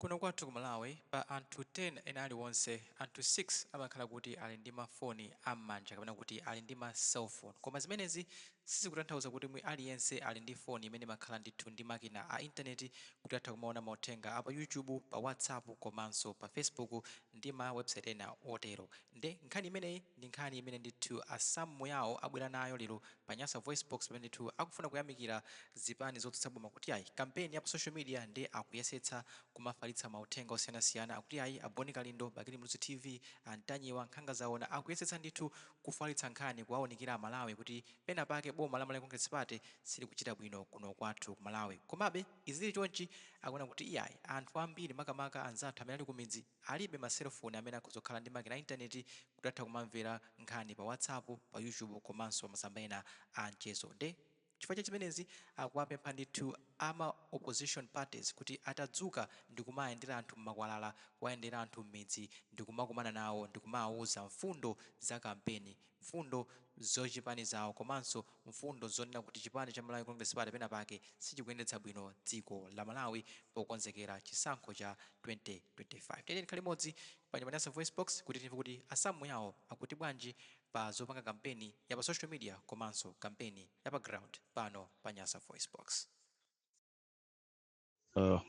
Kuno kwathu ku Malawi, pa anthu 10 ena aliwonse, anthu 6 amakhala kuti ali ndi mafoni am'manja kapena kuti ali ndi ma cellphone. Koma zimenezi sizikutanthauza kuti mwi aliyense ali ndi foni imene imakhala ndithu ndi makina a intaneti kuti atha kumaona mauthenga a pa YouTube, pa WhatsApp komanso pa Facebook ndi ma website ena otero. Nde nkhani imeneyi ndi nkhani imene ndithu a Sam Muyao abwera nayo lero pa Nyasa VoiceBox, pamene ndithu akufuna kuyamikira zipani zotsutsa boma kuti ayi, kampeni ya pa social media ndi akuyesetsa kumafalitsa mauthenga osiyanasiyana, akuti ayi, a Bon Kalindo, Bakili Muluzi TV, a Ntanyiwa, Nkhanga Zaona akuyesetsa ndithu kufalitsa nkhani, kuwaunikira Amalawi kuti pena pake boma la Malawi Congress Party silikuchita bwino kuno kwathu ku Malawi. Komabe izi zili chonchi, akuona kuti iyayi, anthu ambiri, makamaka anzathu amene ali kumidzi, alibe ma cellphone amene akhoza kukhala ndi makina a intaneti kuti atha kumamvera nkhani pa WhatsApp, pa YouTube komanso pa masamba ena a mchezo. Nde chifukwa cha chimenezi akuwapempha ndithu ama opposition parties kuti atadzuka ndikumayendera anthu mmakwalala, kuwayendera anthu m'midzi, ndikumakumana nawo, ndikumawauza mfundo za kampeni, mfundo zochipani zawo komanso mfundo zonena kuti chipani cha Malawi Congress Party pena pake sichikuyendetsa bwino dziko la Malawi pokonzekera chisankho cha 2025. Tiyeni tikhale limodzi pa Nyasa Voice Box kuti timve kuti a Sam Muyao akuti bwanji pa zopanga kampeni ya pa social media komanso kampeni ya pa ground pano pa Nyasa Voice Box.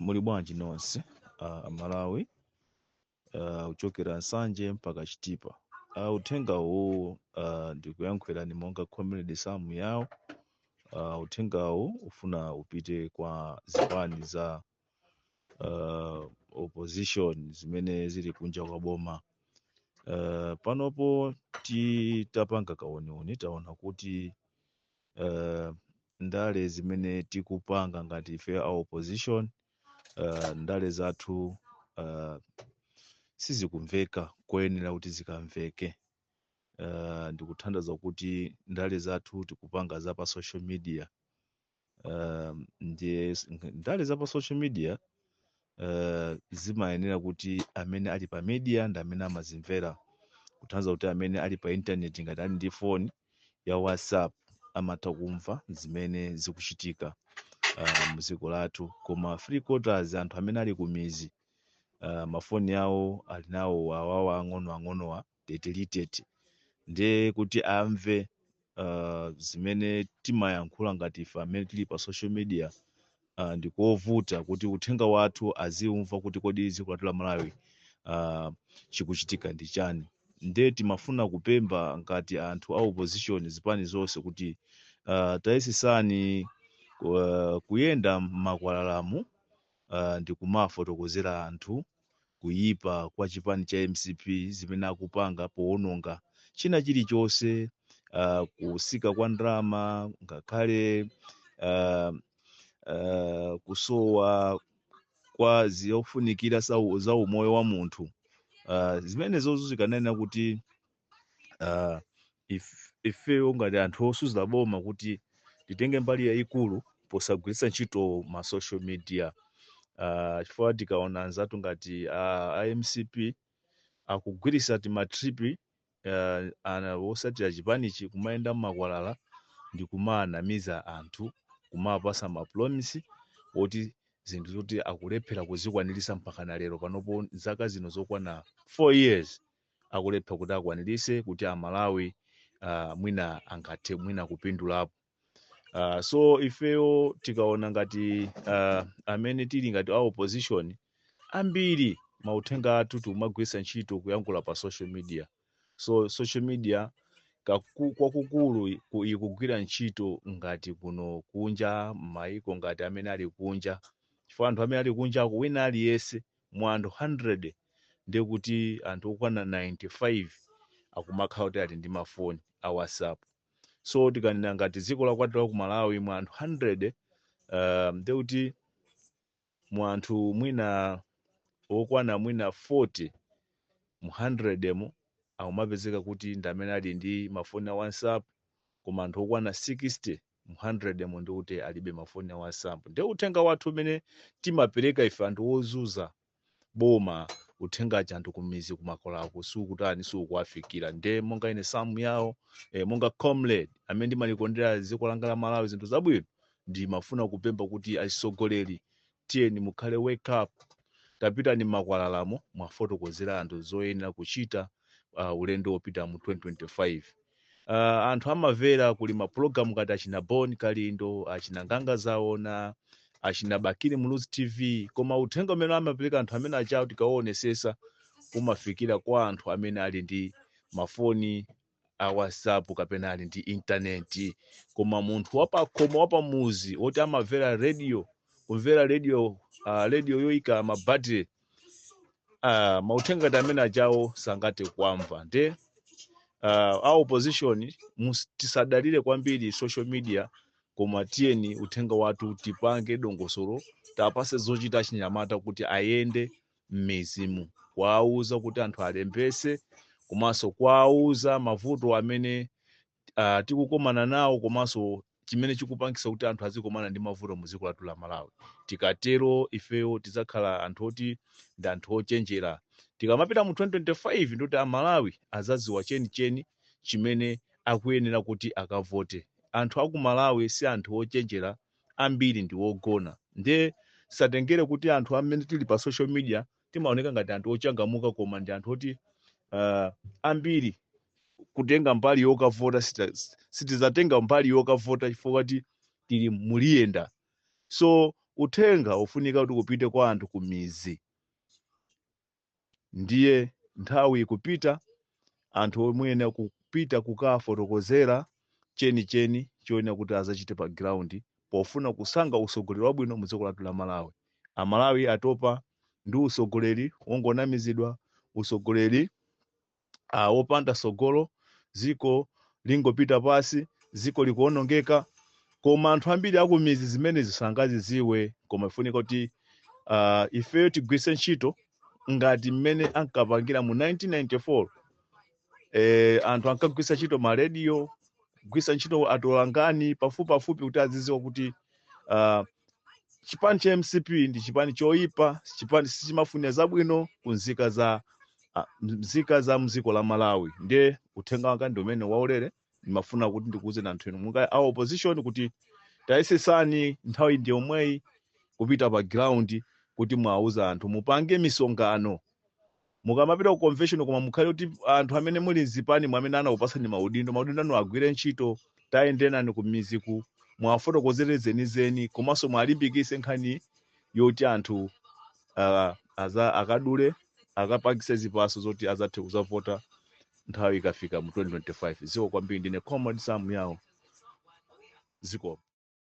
Muli bwanji nonse Malawi, kuchokera Nsanje mpaka Chitipa? Uthenga uwu ndikuyankhulani monga Comrade Sam Muyao. Uthengawu ufuna upite kwa zipani za opposition zimene zili kunja kwa boma. Panopo titapanga kauniuni, taona kuti ndale zimene tikupanga ngati ife a opposition, ndale zathu sizikumveka koyenera kuti zikamveke. Ndikuthandiza kuti ndale zathu tikupanga za pa social media. Ndiye ndale za pa social media zimayenera kuti amene ali pa media ndi amene amazimvera, kuthandiza kuti amene ali pa internet, ngati ali ndi phone ya WhatsApp, amatha kumva zimene zikuchitika mdziko lathu. Koma three quarters anthu amene ali kumizi, mafoni awo ali nawo awawa ang'onoang'onowa tetelitete, ndiye kuti amve zimene timayankhula ngati ife amene tili pa social media ndikovuta kuti uthenga wathu aziumva kuti kodi dziko lathu la Malawi chikuchitika ndi chani. Ndiye timafuna kupempha ngati anthu a opposition, zipani zonse, kuti tayesesani kuyenda m'makwalalamu ndikumafotokozera anthu kuyipa kwa chipani cha MCP, zimene akupanga powononga china chilichonse, kusika kwa ndalama, ngakhale kusowa kwa zofunikira za umoyo wa munthu. Zimenezozo zikanena kuti ifeyo ngati anthu osuza boma kuti titenge mbali yayikulu posagwiritsa ntchito ma social media, chifukwa tikaona anzathu ngati a MCP akugwiritsa tima trip, ana osatira chipanichi kumayenda mmakwalala ndi kumanamiza anthu, kumapasa ma promise oti zinthu zoti akulephera kuzikwaniritsa mpaka na lero. Panopo zaka zino zokwana 4 years akulephera kuti akwaniritse, kuti Amalawi mwina angathe mwina kupindulapo. So ifeyo tikaona ngati amene tili ngati a opposition, ambiri mauthenga athu tikumagwiritsa ntchito kuyankhula pa social media. So social media kwakukulu ikugwira ntchito ngati kuno kunja, maiko ngati amene ali kunja, chifukwa anthu amene ali kunjako, wina aliyense mu anthu 100, ndiye kuti anthu okwana 95 akumakhala kuti ali ndi mafoni a WhatsApp. So tikanena ngati dziko lakwathu la ku Malawi, mu anthu 100, ndiye kuti mu anthu mwina okwana mwina 40 mu 100 mu akumapezeka kuti ndi amene ali ndi mafoni a WhatsApp, koma anthu okwana 60 mu 100 mu ndikuti alibe mafoni a WhatsApp. Ndiye uthenga wathu umene timapereka ife anthu ozuza boma, uthengachi anthu kumizi kumakolako sukutani, sukuwafikira. Nde monga ine Sam Muyao, monga comrade amene ndimalikondera dziko langa la Malawi, zinthu zabwino, ndimafuna kupempha kuti atsogoleri, tiyeni mukhale wake up. Tapitani m'makwalalamo mwafotokozera anthu zoyenera kuchita ulendo wopita mu 2025. Anthu amamvera kuli mapulogalamu ngati achina Bon Kalindo, achina Nganga Zaona, achina Bakili Muluzi TV, koma uthenga umene amapereka anthu amene achawo tikawaonesesa umafikira kwa anthu amene ali ndi mafoni a WhatsApp kapena ali ndi intaneti. Koma munthu wapakhomo, wapamuzi, woti amamvera radio, kumvera radio, radio yoyika mabattery, mauthenga ngati amene achawo sangathe kuamva. Nde a opposition, tisadalire kwambiri social media, koma tiyeni uthenga wathu tipange dongosolo, tapase zochita achinyamata kuti ayende m'mizimu kuwauza kuti anthu alembese, komanso kuwauza mavuto amene tikukomana nawo, komanso chimene chikupangisa kuti anthu azikomana ndi mavuto mu dziko lathu la Malawi. Tikatero ifeyo tidzakhala anthu oti ndi anthu ochenjera. Tikamapita mu 2025, ndikuti Amalawi azadziwa chenicheni chimene akuyenera kuti akavote. Anthu aku Malawi si anthu ochenjera, ambiri ndi wogona. Nde satengere kuti anthu amene tili pa social media timaoneka ngati anthu ochangamuka, koma ndi anthu oti ambiri kutenga mbali yokavota sitizatenga mbali yokavota chifukwa kuti tili muliyenda. So uthenga ufunika kuti kupite kwa anthu ku mizi. Ndiye nthawi ikupita, anthu omwe kupita kukafotokozera chenicheni choyenera kuti azachite pa ground pofuna kusankha usogoleri wabwino mu dziko lathu la Malawi. Amalawi atopa ndi usogoleri wongonamizidwa, usogoleri wopanda sogolo. Ziko lingopita pasi, ziko likuonongeka, koma anthu ambiri akumizi zimenezi sangaziziwe. Koma ifunika kuti ifeyo tigwiritse ntchito ngati mmene ankapangira mu 1994. Anthu ankagwiritsa ntchito marediyo, kugwiritsa ntchito atolangani pafupi pafupi kuti aziziwa kuti chipani cha MCP ndi chipani choyipa, chipani sichimafunira zabwino ku nzika za mdziko la Malawi. Ndiye uthenga wanga ndi umene waulere, ndimafuna kuti ndikuwuzeni anthu inu munga a opposition kuti tayesesani, nthawi ndi yomweyi kupita pa ground kuti mwauza anthu, mupange misonkhano mukamapita ku convention, koma mukhale kuti anthu amene muli mzipani mwamene anakupasani maudindo, maudindo anu agwire ntchito. Tayenderani ku miziku, mwafotokozere zenizeni, komanso mwalimbikise nkhani yoti anthu aza akadule, akapangise zipaso zoti azathe kuzavota nthawi ikafika mu 2025. Ziko kwambiri, ndine Comrade Sam Yawo, ziko.